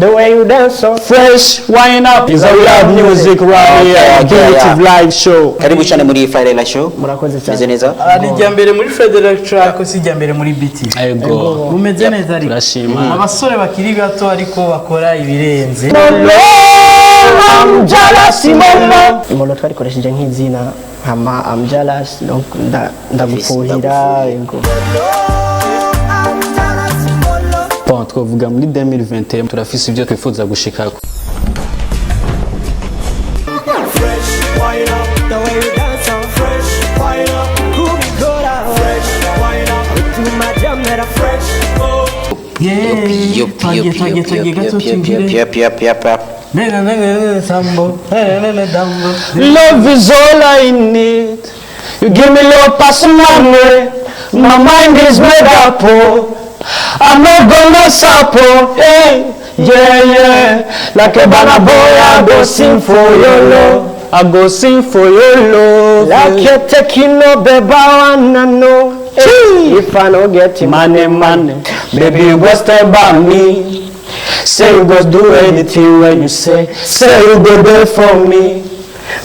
The way you dance so Fresh, wine up. Is a We Love Music right here. Okay, Creative yeah. Live Show. Karibu cyane muri Friday Live Show. Murakoze cyane. Meze neza. Ni irya mbere muri Frederick Track, si irya mbere muri BT. Ego. Mumeze neza ariko? Turashima. Abasore bakiri bato ariko bakora ibirenze. I'm jealous, mama. Imolo twarikoresheje nk'izina, hama I'm jealous, donc ndagufuhira, yego. Bon, twavuga muri 2021 turafise ibyo twifuza gushikako. Fresh wine up, the way you dance on fresh wine up, kubikora fresh wine up, utuma jamera fresh oh. Yeah, Yup, twagiye yup, twagiye yup, twagiye yup, gato yup, yup, tugire. Yup. Nene nene nene sambo nene nene dambo. Love is all I need. You give me love personally. My mind is made up. Oh. I'm not gonna support. Hey, yeah. Like a banana boy, I go sing for your love. I go sing for your love. Like a tekino beba wanna know if I no get him. Money, money. Baby, you go stand by me. Say you go do anything when you say. Say you go there for me.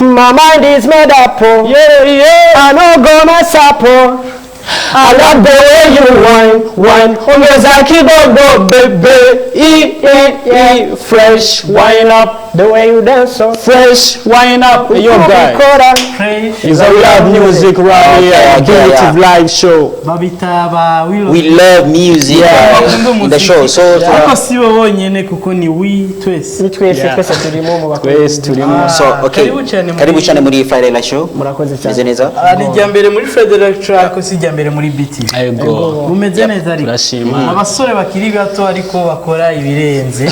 My mind is made up, oh. Yeah. I no go mess up, oh. I love the way you wine, wine. Ongeza kidogo, baby. E, E, E. Fresh, wine up. The way you dance so Fresh, wine up. Yo, guy. kubikora. Fresh. Is a We Love Music right here. Okay, Creative yeah. Live Show. Babita ba We We Love Music in the show. So ariko si bo bonyene, kuko ni we twese. Ni twese. Yeah. Twese turimo mu bakuru. Twese turimo. So okay. Karibu cyane muri- Karibu cyane muri Friday Live Show. Murakoze cyane. Meze neza. Ni irya mbere muri Frederick Track, si irya mbere muri BT. Ego. Mumeze neza ariko? Turashima. Abasore bakiri bato ariko bakora ibirenze.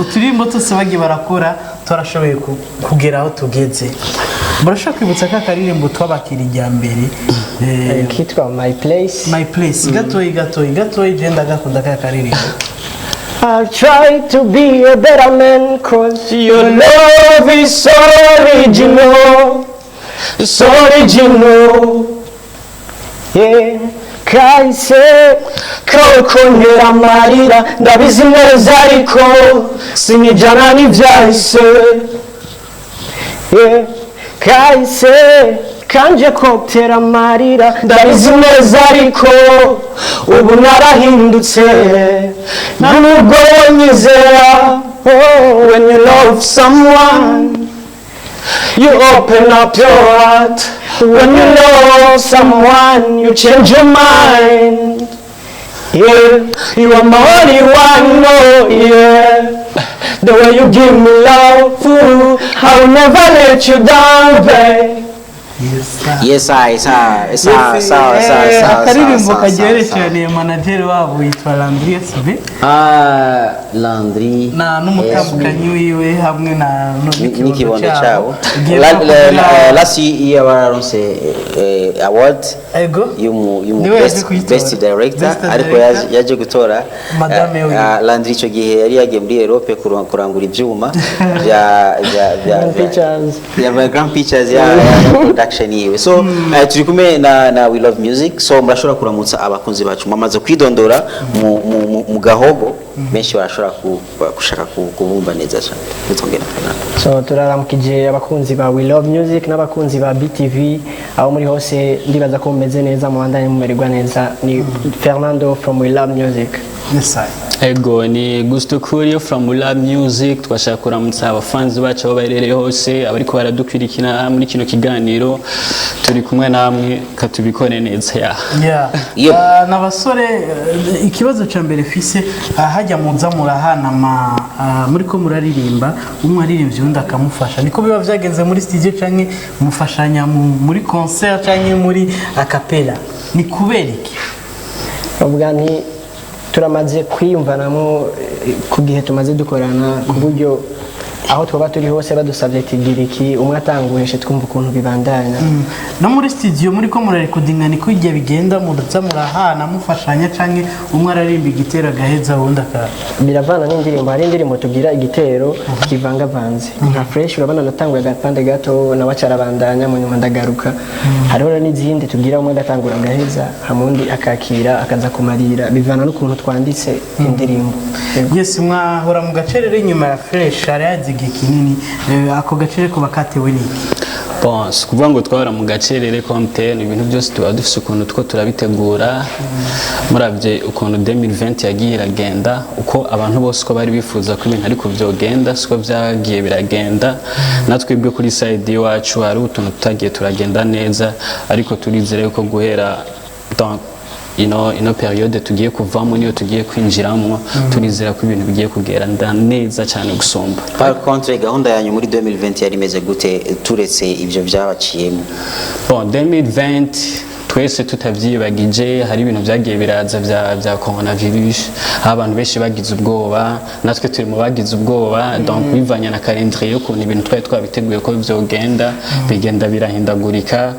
Uturirimbo twose bagiye barakora turashoboye kugera aho tugeze. Murashobora kwibutsa ko akaririmbo twabakira irya mbere Kitwa My Place. My Place, gatoyi gatoyi gatoyi, genda gakunda ka karirimbo. I'll try to be a better man 'cause Your love is so original, so original. Yeah, kahise Kawukongera amarira, ndabizi neza, ariko sinijana n'ibyahise. Yeah, kahise kanje kotera amarira. Ndabizi neza, ariko ubu narahindutse, nubwo wonyizera. Oh, when you love someone, you open up your heart. When you love someone, you change your mind. Yeah, you are my only one, oh yeah. The way you give me love, ooh, I will never let you down, babe. Yes, I, sawa, sawa, sawa, sawa, sawa. Akaririmbo Sawa, karyohere sawa. cyane. Manager wabo yitwa Landry SB. Ah, Landry. Na n'umutambukanyi wiwe hamwe na N'ikibondo cyabo. Ugiye Last year bararonse award Ego. y'umu Niwe yaje best, kuyitora. best director. Best Ariko director. yaje gutora Madame wiwe. Landry icyo gihe yari yagiye muri Europe kurangura ibyuma bya Grand Pictures. Bya Grand Pictures ya production yiwe. So turi kumwe na We Love Music. So murashobora kuramutsa abakunzi bacu, mwamaze kwidondora mu gahogo, benshi barashobora gushaka kubumva neza cyane. Bitongera. So turaramukije abakunzi ba We Love Music n'abakunzi ba BTV aho muri hose. Ndibaza ko mumeze neza, mubandanye mumererwa neza. Ni Fernando from We Love Music. Yes, I. Ego, ni Gusto Kurio from Love Music. Twashaka kuramutsa abafanzi bacu aho baherereye hose, abariko baradukwirikira muri kino kiganiro. Turi kumwe namwe, katubikore neza ya. Yeah. Yep. N'abasore, ikibazo cya mbere fise, hajya muza murahana ama muri ko muraririmba, umwe aririmbye undi akamufasha, niko biba byagenze muri studio canke mufashanya muri concert canke muri a cappella? Ni kubera iki? Bavuga nti turamaze kwiyumvanamo ku gihe tumaze dukorana, ku buryo Aho twaba turi hose, badusabye ati gira iki, umwe atanguye, twumva ukuntu bibandanya. No muri studio muri ko murarekodinga, niko igihe bigenda, muza murahana, mufashanya, canke umwe ararimba igitero agaheza, uwundi aka Biravana n'indirimbo. Hari indirimbo tugira igitero kivangavanze, nka Fresh, urabona natanguye agapande gato, nawe acarabandanya, mu nyuma ndagaruka. Hariho rero n'izindi tugira umwe agatangura agaheza, hama undi akakira akaza kumarira. Bivana n'ukuntu twanditse indirimbo. Yego. Yes, mwahora mu gacerere inyuma ya Fresh, hari hazi igihe kinini. Ako gacerere kuba katewe n'iki? Bon, si ukuvuga ngo twahora mu gacerere comme tel. Ibintu byose tuba dufise ukuntu two turabitegura. Murabye ukuntu 2020 yagiye iragenda, uko abantu bose uko bari bifuza ko ibintu ariko vyogenda, siko vyagiye biragenda. Natwe ibyo kuri side iwacu hari utuntu tutagiye turagenda neza, ariko turizere yuko guhera donc ino période tugiye kuvamo niyo tugiye kwinjiramo, turizera ko ibintu bigiye kugenda neza cyane gusumba. Par contre, gahunda yanyu muri 2020 yari imeze gute, turetse ibyo byabaciyemo? Bon, 2020 twese tutavyibagije, hari ibintu byagiye biraza vya coronavirus, aho abantu benshi bagize ubwoba, natwe turi mu bagize ubwoba. Donc bivanye na calendrier y'ukuntu ibintu twari twabiteguye ko vyogenda, bigenda birahindagurika.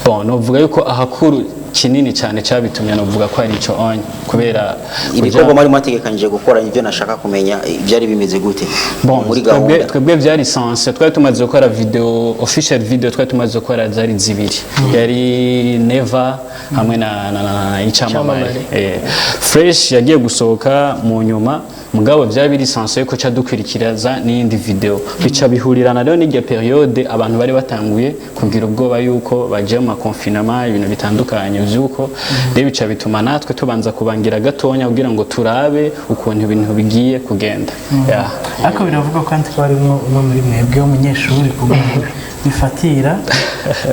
Bon, novuga yuko ahakuru kinini cyane cyabitumye, novuga ko ari ico onye kubera Ibikorwa mwari mwategekanyije gukora, nibyo nashaka kumenya, byari bimeze gute Bon, muri twebwe gahunda? Twebwe byari sense twari tumaze gukora video, official video twari tumaze gukora zari zibiri, yari Never hamwe na Icamamare. Fresh yagiye gusohoka mu nyuma, mugabo byari biri sense yuko ca dukwirikiraza n'iyindi video, bica bihurirana rero n'iryo période abantu bari batanguye kugira ubwoba yuko bagiye mu ma confinement, ibintu bitandukanye vy'uko. Rero bica bituma natwe tubanza kubangira gatonya kugira ngo turabe ukuntu ibintu bigiye kugenda. Yeah. Ariko biravugwa kandi ko harimo umwe muri mwebwe w'umunyeshuri kugira ngo bifatira.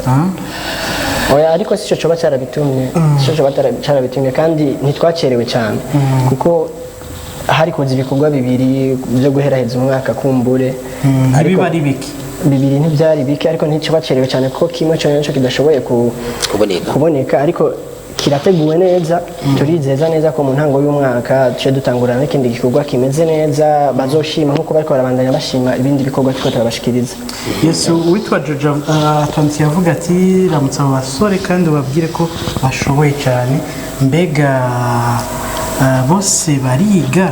Ah? Oya, ariko si cyo coba cyarabitumye, si cyo coba cyarabitumye, kandi ntitwacerewe cyane kuko hari kuza ibikorwa bibiri byo guheraheza umwaka kumbure. Ntibiba ari bike. Bibiri ntibyari bike, ariko ntikibacerewe cyane kuko kimwe cyonyine cyo kidashoboye kuboneka. Kuboneka, ariko kirateguwe neza. Turizeza neza ko mu ntango y'umwaka tuce dutangurana n'ikindi gikorwa kimeze neza, bazoshima nk'uko bariko barabandanya bashima ibindi bikorwa turiko turabashikiriza. Yesu, uwitwa Jojo atwandikiye avuga ati: "Ramutse abo basore kandi ubabwire ko bashoboye cyane. Mbega bose bariga?"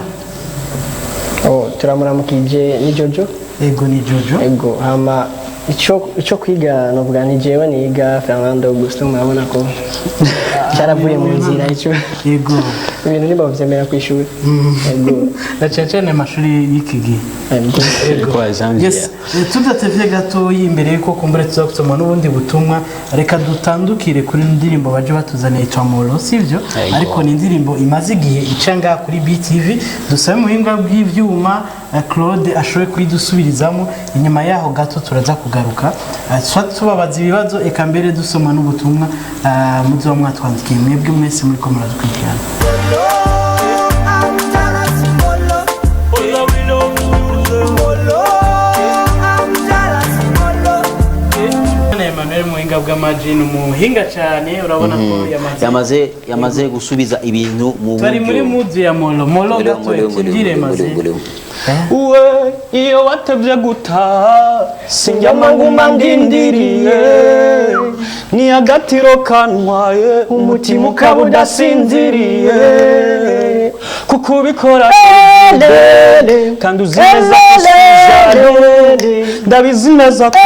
Oh, turamuramukije, ni Jojo. Ego, ni Jojo. Ego, hama ico kwiga novuga ni jewe niga, Fernando Augusto murabona ko cyaravuye mu nzira ico. Ibintu ntibavyemera kw'ishuri. Ego. Na cyane cyane amashuri y'iki gihe. Ego. Kwa Janvier. Yes, tudatevye gatoyi, imbere yuko kumbure tuza gusoma n'ubundi butumwa, reka dutandukire kuri indirimbo baje batuzaniye yitwa Molo, sivyo? Yego. Ariko ni indirimbo imaze igihe ica ngaha kuri BTV. Dusabe muhinga bw'ivyuma Claude ashoboye kuyidusubirizamo. Inyuma yaho gato turaza kugaruka, tuba tubabaza ibibazo, eka mbere dusoma n'ubutumwa muzoba mwatwandikiye mwebwe mwese muriko muradukurikirana. I'm jealous, Molo. Molo, I'm jealous, Molo. Emmanuel muhinga bw'amaji ni umuhinga cyane, urabona ko yamaze Yamaze gusubiza ibintu mu Turi muri buryo. mudu ya Molo Molo. Molo, Gato molo, molo, tubwire molo, maze. molo. We iyo watevye gutaha sinjyama, nguma ndindiriye, ni agatiro kantwaye umutima ukaba udasinziriye, kuko ubikora kandi uzi neza ko sinjyana, ndabizi neza ko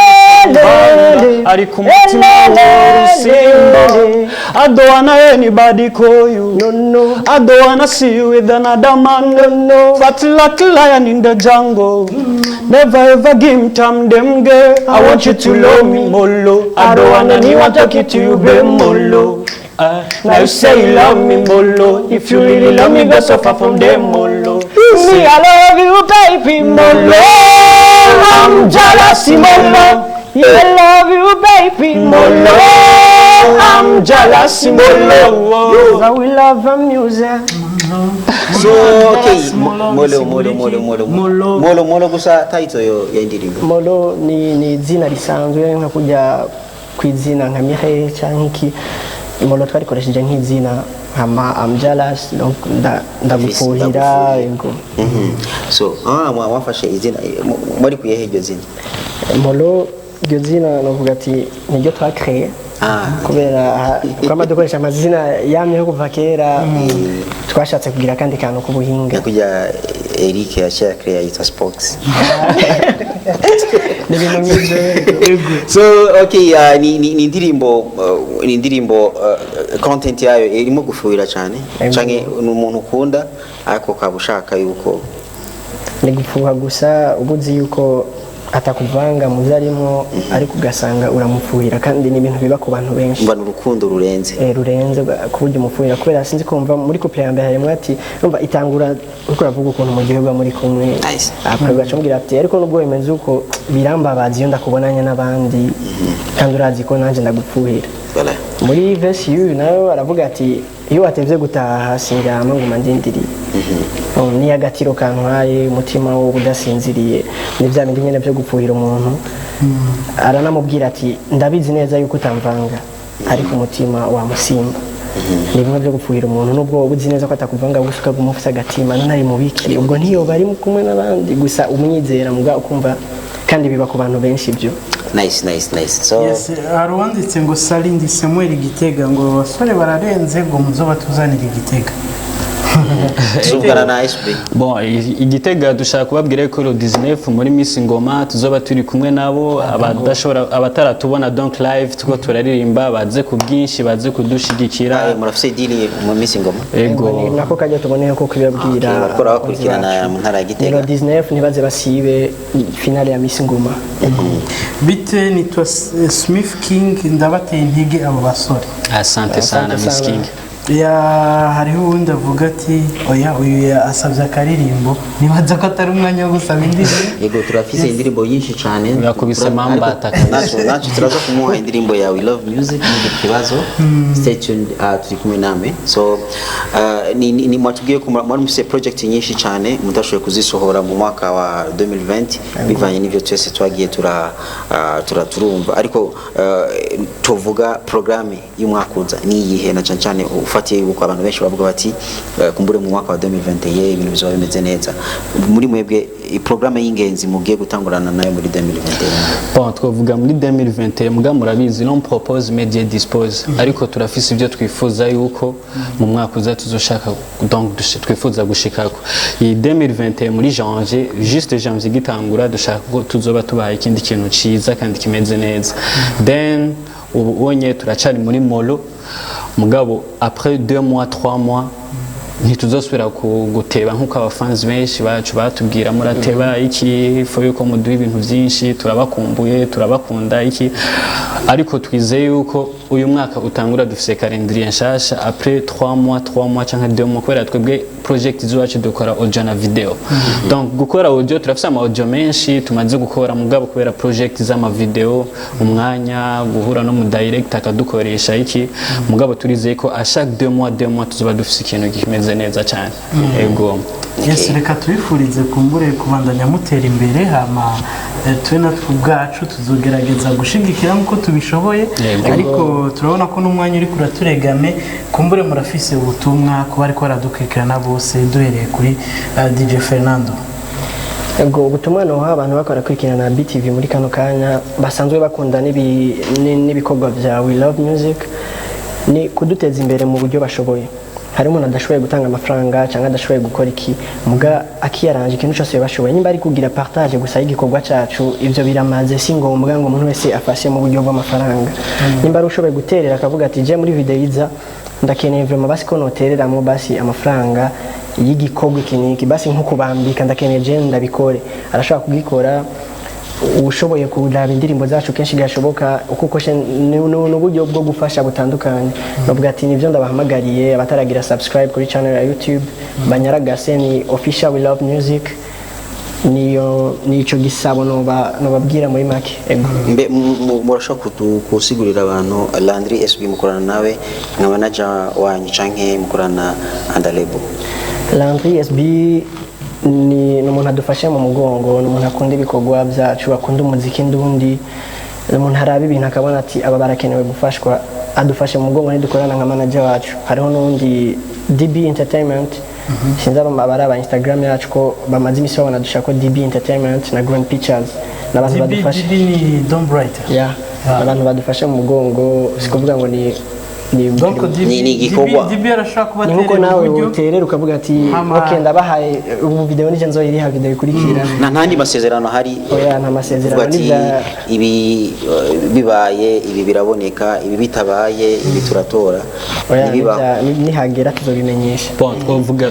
ariko umutima urusimba. I don't wanna anybody call you. No, no. I don't wanna see you with another man. No, no. Fat like a lion in the jungle. Never ever give time them girl. I want you to love me, Molo. I don't wanna anyone talking to you, babe, Molo. Now you say you love me, Molo. If you really love me, go so far from them, Molo. Me, I love you, baby, Molo, I'm jealous, Molo. I love you, baby. Molo, I'm jealous, Molo. I will love music. So okay, Molo, Molo, Molo, Molo, Molo, Molo. Molo, Molo gusa, title yo ya indirimbo? Molo ni izina risanzwe nka kujya ku izina nka Mireille cyangwa iki. Molo twarikoresheje nk'izina. Hama I'm jealous, donc ndagufuhira. Ndagufuhira. Yego. So wafashe izina muri kuyehe iryo zina? Molo, iryo zina navuga ati niryo twakreye kubera twama dukoresha amazina yamyeho kuva kera, twashatse kugira akandi kantu k'ubuhinga. Nyakujya Eric yaciye créa yitwa Spox. Ni ibintu nk'ibyo. So okay, ni indirimbo content yayo irimo gufuhira cyane. Ego. Canke ni umuntu ukunda ariko ukaba ushaka yuko Ni gupfuha gusa, uba uzi yuko atakuvanga mu byo arimo, ariko ugasanga uramufuhira, kandi ni ibintu biba ku bantu benshi. Mba urukundo rurenze. Rurenze ku buryo umufuhira, kubera sinzi kumva muri couple ya mbere harimo ati umva itangura uriko uravuga ukuntu muryoherwa muri kumwe. Nice. Après ugaca umubwira ati ariko nubwo bimeze uko birambabaza iyo ndakubonanye n'abandi, kandi urazi ko nanjye ndagupfuhira. Voilà. Muri verse y'uyu nayo aravuga ati iyo watevye gutaha sindyama, nguma ndindiriye. Oh, niyo agatiro kantwaye umutima wo udasinziriye, ni bya bindi nyene byo gupfuhira umuntu. Aranamubwira ati ndabizi neza yuko utamvanga, ariko umutima wamusimba. Ni bimwe byo gupfuhira umuntu nubwo wowe uzi neza ko atakuvanga, gusa ukaguma ufise agatima, none ari mubiki? Ubwo ntiyoba ari kumwe n'abandi? Gusa umwizera muga ukumva, kandi biba ku bantu benshi ibyo. Nice, nice, nice. So Yes, hari uwanditse ngo Salindi Samuel Gitega, ngo abasore bararenze, ngo muzo batuzanire Igitega. Tuzuvugana na SB. Bon, Igitega dushaka kubabwira ko le 19 muri Miss Ngoma tuzoba turi kumwe nabo. Abadashobora, abataratubona donc live tuko turaririmba, baze ku bwinshi, baze kudushigikira. Ah, murafise deal mu Miss Ngoma? Ego. Ni nako kajya tuboneyeho ko kubibabwira. Okay, bariko barabakurikirana Abakunzi bacu. mu ntara ya Gitega. Ni le 19, ntibaze basibe finale ya Miss Ngoma. Bite, nitwa Smith King, ndabateye intege abo basore. Asante sana. Asante Miss sana. King. Ya, hariho uwundi avuga ati oya, uyu asabye akaririmbo, nibaza ko atari umwanya wo gusaba indirimbo. Yego, turafise indirimbo nyinshi cyane. Yakubise mambata Ariko kabisa. natwe turaza kumuha indirimbo ya We Love Music, ntugire ikibazo. Stay tuned, turi kumwe namwe. So ni mwatubwiye ko mwari mufise project nyinshi cyane mudashoboye kuzisohora mu mwaka wa 2020 bivanye n'ivyo twese twagiye tura turumva, ariko tuvuga programme y'umwaka uza ni iyihe, na cyane cyane ufatiye yuko abantu benshi bavuga bati kumbure mu mwaka wa 2021 ibintu bizoba bimeze neza. Muri mwebwe, programme y'ingenzi mugiye gutangurana nayo muri 2021? Bon, twavuga muri 2021, muga murabizi, l'homme propose mais Dieu dispose, ariko turafise ibyo twifuza yuko mu mwaka uza tuzoshaka, donc twifuza gushikako. Iyi 2021 muri janvier, juste janvier gitangura, dushaka ko tuzoba tubaye ikindi kintu ciza kandi kimeze neza. Then ubu onye turacari muri molo, mugabo après 2 mois, 3 mois ntituzosubira guteba nk'uko abafanzi benshi bacu batubwira murateba iki, faut yuko muduha ibintu byinshi, turabakumbuye, turabakunda iki. Ariko twizeye yuko uyu mwaka utangura dufise calendrier nshasha après 3 mois, 3 mois canke 2 mois, kubera twebwe project zacu dukora audio na video. Donc gukora audio, turafise ama audio menshi tumaze gukora, mugabo kubera project z'ama video, umwanya guhura no mu director akadukoresha iki, mugabo turizeye ko à chaque 2 mois, 2 mois tuzoba dufise ikintu kimeze neza cyane. Ego. Yes, reka tubifurize kumbure kubandanya mutera imbere, hama twe natwe ubwacu tuzogerageza gushigikira nk'uko tubishoboye. Yego. Ariko turabona ko n'umwanya uri kuraturegame, kumbure murafise ubutumwa kuba ariko baradukurikirana bose, duhereye kuri DJ Fernando. Ubwo ubutumwa noha abantu bakora kurikirana BTV muri kano kanya, basanzwe bakunda n'ibikorwa bya We Love Music, ni kuduteza imbere mu buryo bashoboye. Hari umuntu adashoboye gutanga amafaranga cyangwa adashoboye gukora iki, muga akiyaranje ikintu cyose bashoboye, nimba ari kugira partage gusa y'igikorwa cyacu, ibyo biramaze. Si ngombwa ngo umuntu wese afashe mu buryo bw'amafaranga. Nimba ari ushoboye guterera akavuga ati je muri video iza ndakeneye vraiment basi ko notereramo basi amafaranga y'igikorwa iki n'iki, basi nko kubambika ndakeneye, je ndabikore, arashobora kugikora. Ushoboye kuraba indirimbo zacu kenshi gashoboka, kuko ni uburyo bwo gufasha butandukanye. Bavuga ati nibyo ndabahamagariye abataragira subscribe kuri channel ya YouTube banyaragase, ni Official We Love Music. Niyo nico gisabo nobabwira muri make. Ego. Mbe murashobora kusigurira abantu Landry SB mukorana nawe nka manager wanyu canke mukorana under label? Landry SB ni umuntu adufashe mu mugongo, ni umuntu akunda ibikorwa byacu, akunda umuziki ndundi, ni umuntu araba ibintu akabona ati aba barakenewe gufashwa. adufashe mu mugongo, ntidukorana nka manager wacu. Hariho n'undi DB Entertainment, sinzi abari aba Instagram yacu ko bamaze iminsi babona dushaka ko DB Entertainment na Green Pictures n'abantu DB badufashe. DB ni Don Bright. Yeah, abantu badufashe mu mugongo, si kuvuga ngo ni Donc DB Ni igikorwa. DB arashobora Ni nkuko kubaterera nawe uburyo. uterera ukavuga ati "Ok, ndabahaye ubu video, nije nzoyiriha video ikurikira." Nta masezerano ahari? Oya, nta masezerano. Uvuga ati ibi bibaye ibi biraboneka, ibi bitabaye ibi turatora. Oya. Ntibibaho. Nihagera tuzobimenyesha. Bon,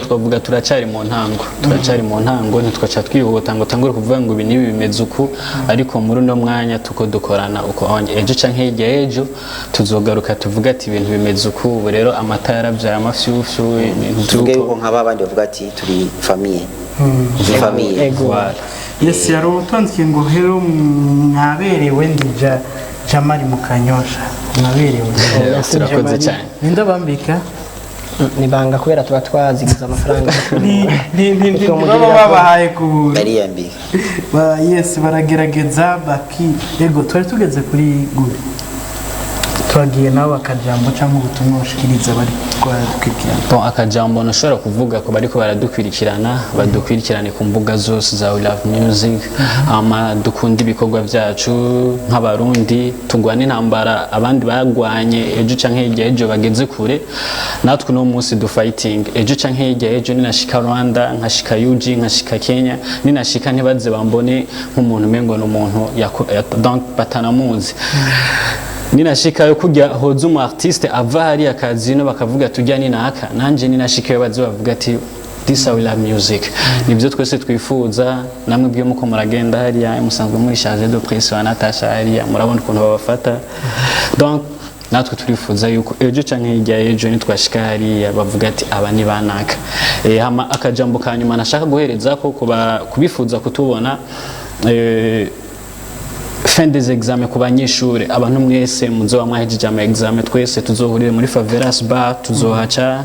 twavuga turacyari mu ntango, turacyari mu ntango, ntitwaca twihuta ngo tangure kuvuga ngo ibi n'ibi bimeze uku, ariko muri uno mwanya tuko dukorana uko ejo canke hirya y'ejo tuzogaruka tuvuga ati ibintu bimeze uku. Ubu rero amata yarabyaye amafyufyu, ibintu Tuvuge by'uko yuko nk'aba bandi bavuga ati turi famille, turi famille. Ego. Voilà. Yes, yari utwandikiye ngo "Hello, mwaberewe, ndi Jamari mu Kanyosha, mwaberewe." Turakoze cyane. Ninde bambika? Ni banga kubera tuba twaziguze amafaranga. Ni Tukamugirira baba babahaye ku buntu. Bariyambika. Yes, baragerageza baki. Ego, twari tugeze kuri gure, twagiye nawe akajambo cyangwa ubutumwa bashikiriza bari twadukurikirana. Bon, akajambo nashobora kuvuga ko bariko baradukurikirana, badukurikirane ku mbuga zose za We Love Music, ama dukunda ibikorwa byacu nk'Abarundi, tugwane intambara abandi bagwanye, ejo canke hirya ejo bageze kure, natwe uno munsi du fighting. Ejo canke hirya ejo ninashika Rwanda, nkashika UG, nkashika Kenya, ninashika ntibaze bambone nk'umuntu umengo ni umuntu donc batanamuzi. Ninashikayo kujya hoza umu artiste ava hariya kazino bakavuga tujya ni naka, nanje ninashikayo baze bavuga ati "This we love music." Nibyo twese twifuza. Namwe byo muko muragenda hariya, musanzwe muri chargé de presse wa Natasha hariya, murabona ukuntu babafata. Donc natwe turifuza yuko ejo canke hirya y'ejo nitwashika hariya bavuga ati aba ni banaka. Hama akajambo ka nyuma nashaka guhereza ko kubifuza kutubona, fin des examens ku banyeshure, abantu mwese muzoba mwahejeje ama examen, twese tuzohurire muri Favelas Bar, tuzohaca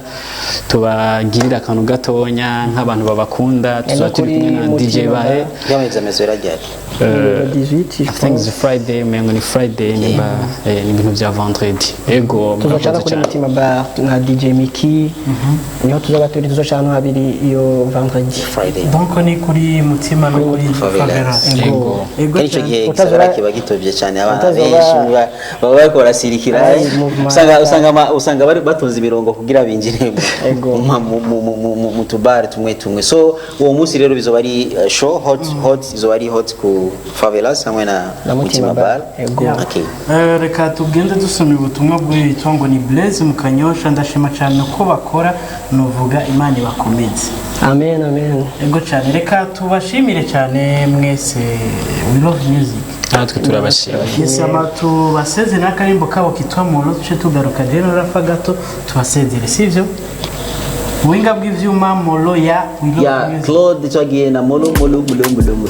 tubagirira akantu gatonya nk'abantu babakunda. Tuzoba turi kumwe na DJ Mutima. Bahe. Y'ama examen zirajyari? Le 18, je I think pense. it's Friday, umengo ni Friday, nimba ni ibintu bya vendredi. Ego. Tuzoca no Murakoze kuri cyane. Mutima Bar na DJ Miki, niho tuzoba turi, tuzoca ahantu habiri iyo vendredi. Friday. Donc ni kuri Mutima no kuri Favelas. Favelas. Ego. Ego Kandi icyo cyane. gihe Utazoba- igisagara kiba gitovye cyane, abana utazoba- benshi baba bariko barasirikira. Ay, movement. Usanga bari batonze imirongo kugira binjire Ego. mu tubare tumwe tumwe. So uwo munsi rero bizoba ari show hot hot, izoba ari hot ku Favelas hamwe na Na Mutima Mutima Bar. Bar. Ego. Yeah. Okay. Reka tugende dusoma ubutumwa bw'uyu ngo ni Blaise mu Kanyosha: "Ndashima cyane uko bakora, nuvuga Imana ibakomeze." Amen, amen. Ego cyane, reka tubashimire cyane mwese We Love Music. Natwe turabashima. Yes, ama tubasezere n'akarimbo kabo kitwa Molo, tuce tugaruka rero rafa gato tubasezere, sivyo? Buhinga bw'ivyuma, Molo ya We Love Ya Music. Claude, twagiye na Molo, Molo, Molo, Molo, Molo.